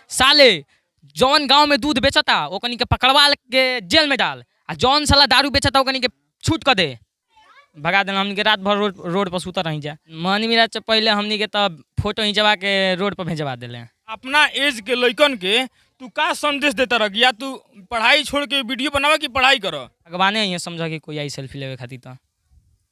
साले जौन गांव में दूध बेचता ओकनी के पकड़वा के जेल में डाल, आ जौन साला दारू बेचता ओकनी के छूट कर दे, भगा देना। हमनी के रात भर रोड रोड पर सुतल रही जा। मनी मिराज से पहले हमनी के तब फोटो खिंचवा के रोड पर भेजवा देले। अपना एज के लइकन के तू का संदेश देता रह, या तू पढ़ाई छोड़ के वीडियो बनावा कि पढ़ाई कर? भगवाने ये समझ कि कोई आई सेल्फी लेवे खातिर।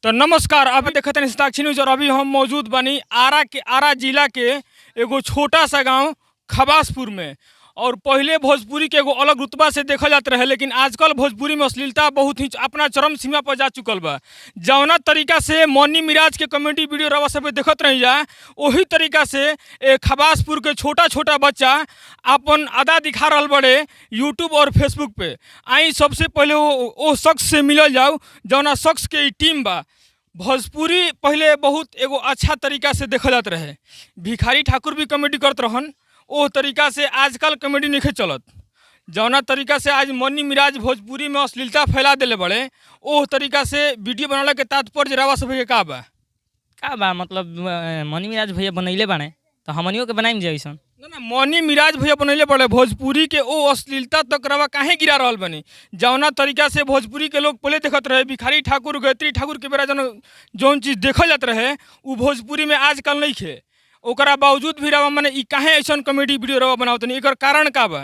तो नमस्कार, अभी देखते हैं साक्षी न्यूज और अभी हम मौजूद बानी आरा के आरा जिला के एगो छोटा सा गांव खबासपुर में। और पहले भोजपुरी के एगो अलग रुतबा से देखल जात रहे, लेकिन आजकल भोजपुरी में अश्लीलता बहुत ही अपना चरम सीमा पर जा चुकल बा। जौना तरीका से मनी मिराज के कॉमेडी वीडियो रवा सब देखत रही जा, वही तरीका से ए खबासपुर के छोटा छोटा बच्चा अपन अदा दिखा रहल बड़े यूट्यूब और फेसबुक पे। आई सबसे पहले वो शख्स से मिलल जाओ जौना शख्स के ई टीम बा। भोजपुरी पहले बहुत एगो अच्छा तरीका से देखल जात रहे, भिखारी ठाकुर भी कॉमेडी करत रहन, ओ तरीका से आजकल कॉमेडी नहीं चलत। जौना तरीका से आज मनी मिराज भोजपुरी में अश्लीलता फैला देले बड़े, ओ तरीका से वीडियो बनाला के तात्पर्य रवा सब के का बा? का बा मतलब मनी मिराज भैया बनैले बाड़े तो हमनियो के बनाइम जे अइसन। ना ना, मनी मिराज भैया बनैले बड़े भोजपुरी के ओ अश्लीलता तक रवा काहे गिरा रहल बनी? जौना तरीका से भोजपुरी के लोग पहले देखत रहे, भिखारी ठाकुर गायत्री ठाकुर के बेरा जौन जौन चीज़ देखल जात रहे उ भोजपुरी में आजकल नहीं खे। ओकरा बावजूद भी रवा माने ई काहे ऐसन कॉमेडी वीडियो रवा बनावत नहीं, एकर कारण का बा?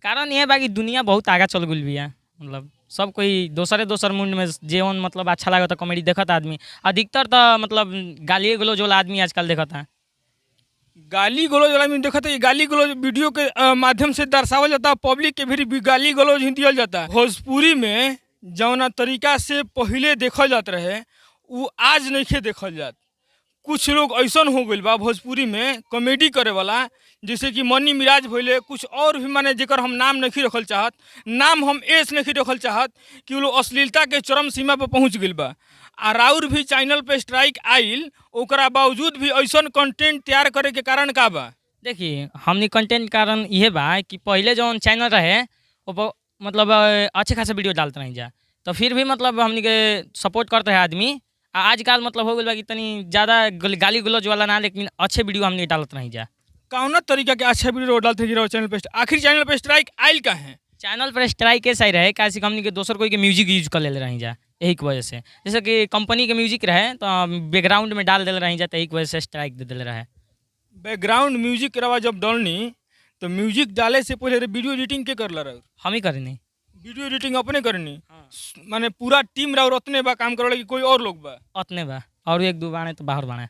कारण यह बा कि दुनिया बहुत आगा चल गइल बिया, मतलब सब कोई दोसरे दोसर मुंड में जेवन मतलब अच्छा लागत कॉमेडी देखत आदमी अधिकतर, तो मतलब गालिए गलौज वाला आदमी आजकल देखता है। गाली गलौज वाला में देखत है, गाली गलौज वीडियो के माध्यम से दर्शावल जाता, पब्लिक के भी गाली गलौज ही दियल जाता। भोजपुरी में जौना तरीका से पहले देखल जात रहे उ आज नइखे देखल जात। कुछ लोग ऐसन हो गइल बा भोजपुरी में कॉमेडी करे वाला, जैसे कि मनी मिराज भइले, कुछ और भी माने जेकर हम नाम नहीं रखल चाहत, नाम हम एस नहीं रखल चाहत कि उ लोग अश्लीलता के चरम सीमा पर पहुंच गइल बा। आ राउर भी चैनल पे स्ट्राइक आइल, ओकरा बावजूद भी ऐसन कंटेंट तैयार करे के कारण का बा? देखिए हमनी कंटेंट कारण इहे बा कि पहले जौन चैनल रहे वो मतलब अच्छे खासे वीडियो डालते रही जा, तो फिर भी मतलब हमनी के सपोर्ट करते है आदमी। आ आजकल मतलब हो गइल बा कि तनी ज़्यादा गाली गलौज वाला ना, लेकिन अच्छे वीडियो हमनी डालत रही जा। कौना तरीका के अच्छा वीडियो डालते गिरा चैनल पे? आखिर चैनल पे स्ट्राइक आइल काहे? चैनल पर स्ट्राइक ऐसा ही रहे काहे से हमनी के दोसर कोई के म्यूजिक यूज कर ले रही जा, यही के वजह से। जैसे कि कंपनी के म्यूजिक रहे तो बैकग्राउंड में डाल दिल रही जा, तो यही के वजह से स्ट्राइक दे दिल रहे। बैकग्राउंड म्यूजिक रवा जब डालनी तो म्यूजिक डाले से पहले वीडियो एडिटिंग के कर रहा? हम ही करनी। वीडियो एडिटिंग अपने करनी? माने पूरा टीम राउर उतने बा काम करे कि कोई और लोग बा? उतने बा, और एक दो बाणे तो बाहर बाणे,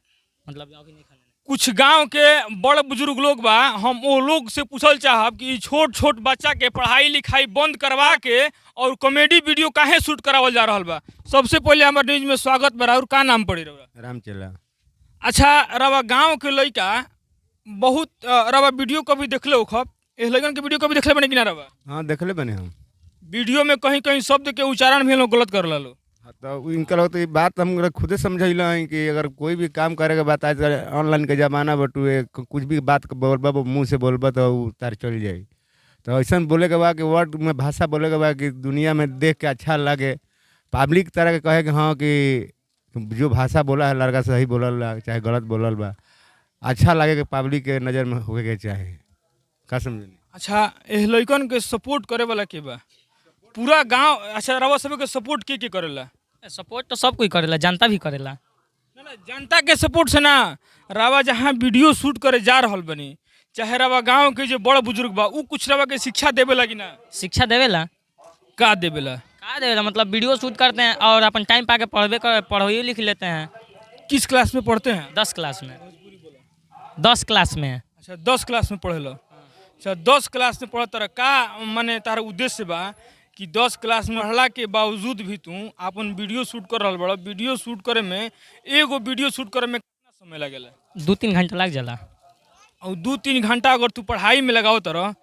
मतलब अभी नहीं खाने। कुछ गांव के बड़ बुजुर्ग लोग बा, हम वो लोग से पूछल चाहब कि छोट छोट बच्चा के पढ़ाई लिखाई बंद करवा के और कॉमेडी वीडियो काहे शूट करावल जा रहल बा। सबसे पहले हमारे न्यूज में स्वागत बा, और का नाम पड़ी रहा? रामचेला। अच्छा, रवा गांव के लइका बहुत रवा वीडियो कभी देखले हो खब? ए लइकन के वीडियो कभी देखले बने कि ना रवा? हाँ, देखले बने हम। वीडियो में कहीं कहीं शब्द के उच्चारण भी लोग गलत कर लो। हाँ, तो इनका लोग तो ये बात हम खुदे समझैला हैं कि अगर कोई भी काम करे के बात, आजकल ऑनलाइन के ज़माना बटुए, कुछ भी बात बोलबा मुँह से बोलबा तो उ तार चल जाई। तो ऐसा बोले के बा कि वर्ड में भाषा बोले के बा कि दुनिया में देख के अच्छा लगे, पब्लिक तरह के कहे कि हाँ कि जो भाषा बोला है लड़का सही बोलल बा चाहे गलत बोलल बा, अच्छा लगे कि पब्लिक के नज़र में होके के चाहे। का समझनी? अच्छा, एह लइकन के सपोर्ट करे वाला के बा पूरा गांव? अच्छा, रवा सब के सपोर्ट के करेला? सपोर्ट तो सब कोई करेला, जनता भी करेला। ना ना, जनता के सपोर्ट से ना, रावा जहाँ वीडियो शूट करे जा रहल बनी, चाहे रवा गांव के जो बड़ बुजुर्ग बा उ कुछ रवा के शिक्षा देवे लगी ना? शिक्षा देवेला। का देवेला? का देवेला मतलब वीडियो शूट करते हैं और अपन टाइम पा के पढ़बे कर पढ़ाइयो लिख लेते हैं। किस क्लास में पढ़ते हैं? 10 क्लास में। 10 क्लास में। अच्छा, 10 क्लास में पढ़ेला। अच्छा, 10 क्लास में पढ़त रह, का माने तारा उद्देश्य बा कि 10 क्लास में पढ़ला के बावजूद भी तू अपन वीडियो शूट कर रहल बड़ा? वीडियो शूट करे में, एगो वीडियो शूट करे में कितना समय लगेला? 2-3 घंटा लग जाला। और 2-3 घंटा अगर तू पढ़ाई में लगाओ तरह,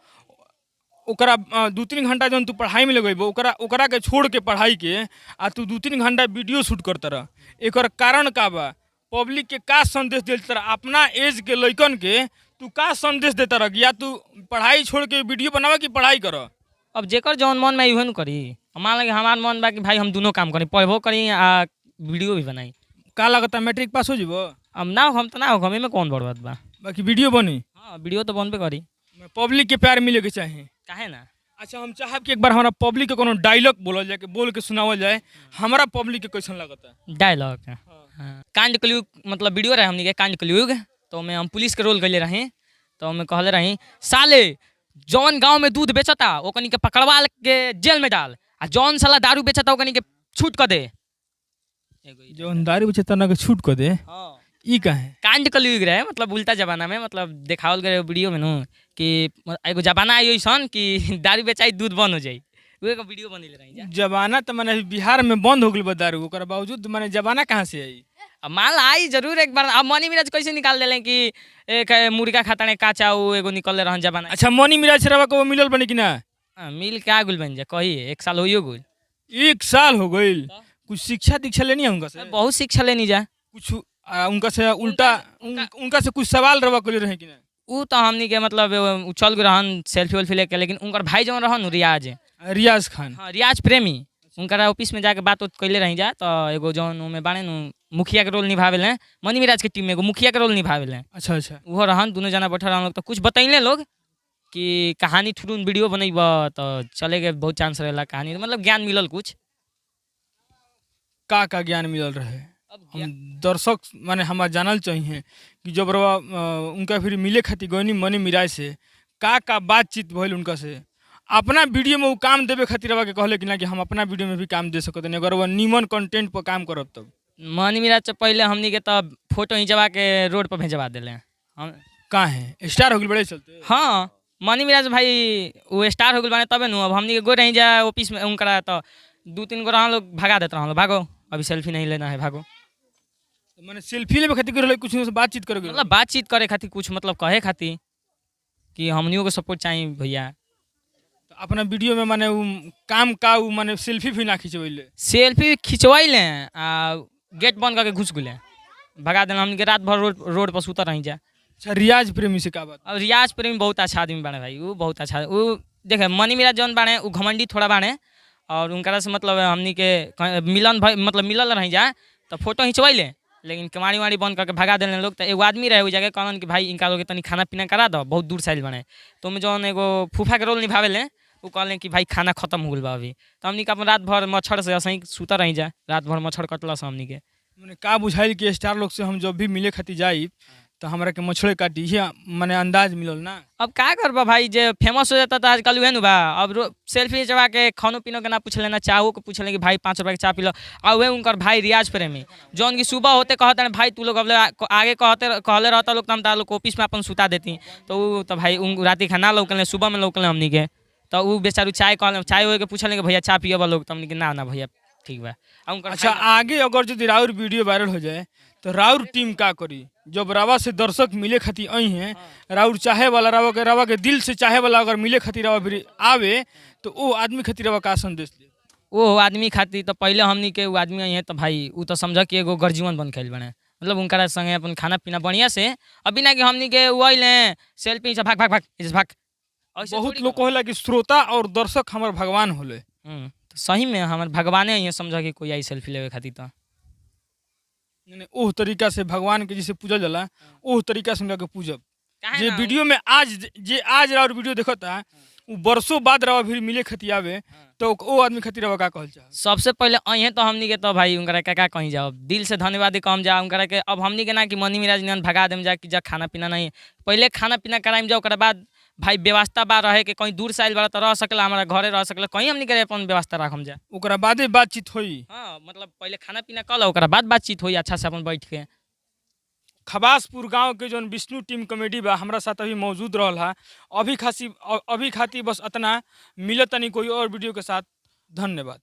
ओकरा 2-3 घंटा जौन तू पढ़ाई में लगेबो ओकरा ओकरा के छोड़ के पढ़ाई के आ तू 2-3 घंटा वीडियो शूट करत रह, एकर कारण का बा? पब्लिक के का संदेश देल तरह? अपना एज के लइकन के तू का संदेश देता रह, या तू पढ़ाई छोड़ के वीडियो बनावा कि पढ़ाई कर? अब जेकर जौन मन में उहे न करी। मान लगे हमार मन बा कि भाई हम दोनों काम करी, पढ़बो करी आ वीडियो भी बनाई। का लगता मैट्रिक पास हो जीबो? अब ना हम तो ना हो, एमे कौन बड़ बात बा। बाकी वीडियो बनी? हाँ, वीडियो तो बनबे करी। पब्लिक के प्यार मिले के चाही। काहे ना। अच्छा, हम चाहब कि एक बार हमारा पब्लिक के कोनो डायलॉग बोलल जाए, के बोल के सुनावल जाए, हमारा पब्लिक के कैसन लगता। डायलॉग? हाँ। कांड कलयुग मतलब वीडियो रहे हमनी के कांड कलयुग, तो में हम पुलिस के रोल कैले रही, तो हमें कहले रही साले जौन गांव में दूध बेचता ओकनी के पकड़वा के जेल में डाल, आ जौन साला दारू बेचता ओकनी के छूट कर दे। जौन दारू बेचता ना के छूट कर दे? हाँ। ई काहे? कांड कलयुग रहे, मतलब उल्टा जमाना में, मतलब देखावल गए वीडियो में नु कि एगो जमाना आई अइसन कि दारू बेचाई दूध बंद हो जाई, उहे एगो वीडियो बनैले रही जा। जमाना तो माने अभी बिहार में बंद हो गेल बा दारू, ओकरा बावजूद माने जमाना कहाँ से आई? अब मान ला आई जरूर एक बार। अब मनी मिराज कैसे निकाल देले कि एक मुर्गा खाता ने काचा, उ एगो निकलले रहन जमाना। अच्छा, मनी मिराज से रवा को मिलल बनी कि ना? हाँ, मिल के आ गुल बन जा कही एक साल होइयो गुल। एक साल हो गईल। कुछ शिक्षा दीक्षा लेनी है उनका से? बहुत शिक्षा लेनी जा। कुछ उनका से उल्टा उनका से कुछ सवाल रवा कइले रहे कि ना? उ तो हमनी के मतलब उ चल गए रहन सेल्फी वेल्फी लेके, लेकिन उनकर भाई जौन रहन उ रियाज, रियाज खान। हाँ, रियाज प्रेमी, उनकर ऑफिस में जाके बात उत कैले रही जा, तो एगो जौन उमे बाड़े नु मुखिया के रोल निभावेले मनी मिराज के टीम में, एगो मुखिया के रोल निभावेले। अच्छा अच्छा। उहो रहन, दुनू जना बैठल रहन लोग, तो कुछ बतैले लोग कि कहानी थ्रू वीडियो बनैब तो चले के बहुत चांस रहेला, कहानी मतलब ज्ञान मिलल कुछ। का का ज्ञान मिलल रहे? अब हम दर्शक माने हमार जानल चाहिए कि जब रवा उनका फिर मिले खातिर गइनी मनी मिराज से, का का बातचीत भइल उनका से? अपना वीडियो में वो काम देवे खातिर रवा के कहले कि ना कि हम अपना वीडियो में भी काम दे सकत नहीं अगर वो नीमन कंटेंट पर काम करब तब? मनी मिराज से पहले हमनी के तब फोटो खिंचवा के रोड पर भेजवा देले हम। काहे, स्टार हो गेल बड़े चलते? हाँ, मनी मिराज भाई वो स्टार हो गेल बाने तबे नु। अब हमनी के गो रही जा ऑफिस में उनकरा, तो दू तीन गो रहन लोग भगा देत रहन लोग, भागो अभी सेल्फी नहीं लेना है, भागो। तो माने सेल्फी लेवे खातिर रहले, कुछ से बातचीत करे के? मतलब बातचीत करे खातिर, कुछ मतलब कहे खातिर कि हमनियों के सपोर्ट चाहिए भैया। तो अपना वीडियो में माने उ काम का उ माने सेल्फी भी ना खिंचवैले? सेल्फी खिंचवैले आ गेट बंद करके घुस गेले, भगा देना हमनी के, रात भर रोड रोड पर सुतल रही जा। अच्छा, रियाज प्रेमी से का बात? अब रियाज प्रेमी बहुत अच्छा आदमी बाड़े भाई, वो बहुत अच्छा। वो देखे मनी मिराज जौन बाड़े उ घमंडी थोड़ा बाड़े, और उनकरा से मतलब हमनी के मिलन भाई मतलब मिलल रही जा तो फोटो खिंचवैले, लेकिन केवाड़ी वाड़ी बंद करके भगा देने लोग। तो एगो आदमी रहे उ जगह, कहलन कि भाई इनका लोग के तनी खाना पीना करा दो, बहुत दूर से आइल बाड़े। तो ओमे जौन एगो फूफा के रोल निभावेले उ कहले कि भाई खाना खत्म हो गेल बा अभी। तो हमनी के अपन रात भर मच्छर से असही सुतल रही जा, रात भर मच्छर कटलस हमनी के। माने का बुझाइल कि स्टार लोग से हम जब भी मिले खातिर जाई तो हमरा के मछले काटी, इहे माने अंदाज मिलल ना? अब का करबा भाई, जे फेमस हो जाता तो आजकल उहे नु बा। अब सेल्फी खिंचवा के खानो पीनो के ना पूछ लेना, चाहो के पूछ ले कि भाई 5 रुपया के चाय पी लो। आ उहे उनकर भाई रियाज प्रेमी जौन की सुबह होते कहते हैं भाई तू लोग अब आगे कहते कहले रहता लोग तो हम तार लोग ऑफिस में अपन सुता देती, तो उ तो भाई उन राती खाना लौकले, सुबह में लौकले हमनी के, तो उ बेचारू चाय कहले, चाय होए के पूछले कि भैया चाय पियबा लोग, तो हमनी के ना ना भैया ठीक बा। आ उनकर अच्छा, आगे अगर यदि राउर वीडियो वायरल हो जाए तो राउर टीम का करी? जब रावा से दर्शक मिले खातिर आई हैं, राउर चाहे वाला रावा के दिल से चाहे वाला अगर मिले खातिर रावा भी आवे तो वो आदमी खातिर रावा का संदेश दे? वो आदमी खातिर तो पहले हमनी के उ आदमी आई है तो भाई उ तो समझ कि एगो गर्जीवन बन खेल बने, मतलब उनकरा संगे अपन खाना पीना बढ़िया से, अभी ना कि हमनी के उ अइले सेल्फी से भाग भाग भाग ऐसे भाग। ऐसे बहुत थोड़ी लोग कहेला कि श्रोता और दर्शक हमार भगवान होले। तो सही में हमार भगवाने ही समझ कि कोई आई सेल्फी लेवे खातिर तो यानी ओह तरीका से भगवान के जैसे पूजल जाला ओह तरीका से उनका के पूजब। काहे जे ना? वीडियो में आज जे आज राउर वीडियो देखता उ बरसों बाद रावा फिर मिले खातिर आवे तो ओ आदमी खातिर रावा का कहल चाह? सबसे पहले अहे तो हमनी के तो भाई उनकरा का का कहीं जाओ दिल से धन्यवाद कहम जा उनकरा के। अब हमनी के ना कि मनी मिराज नियन भगा देम जा कि जा खाना पीना नहीं, पहले खाना पीना कराइम जाओ, ओकरा बाद भाई व्यवस्था बा रहे के, कहीं दूर से आइल बा तो रह सकला, हमारा घरे रह सकला, कहीं हमनी के अपन व्यवस्था राखम जा, ओकरा बादे बातचीत होई। हाँ, मतलब पहले खाना पीना कर लो ओकरा बाद बातचीत होई अच्छा से अपन बैठ के। खबासपुर गांव के जौन विष्णु टीम कॉमेडी बा हमरा साथ अभी मौजूद रहल हा। अभी खातिर बस अतना, मिलत तनी कोई और वीडियो के साथ। धन्यवाद।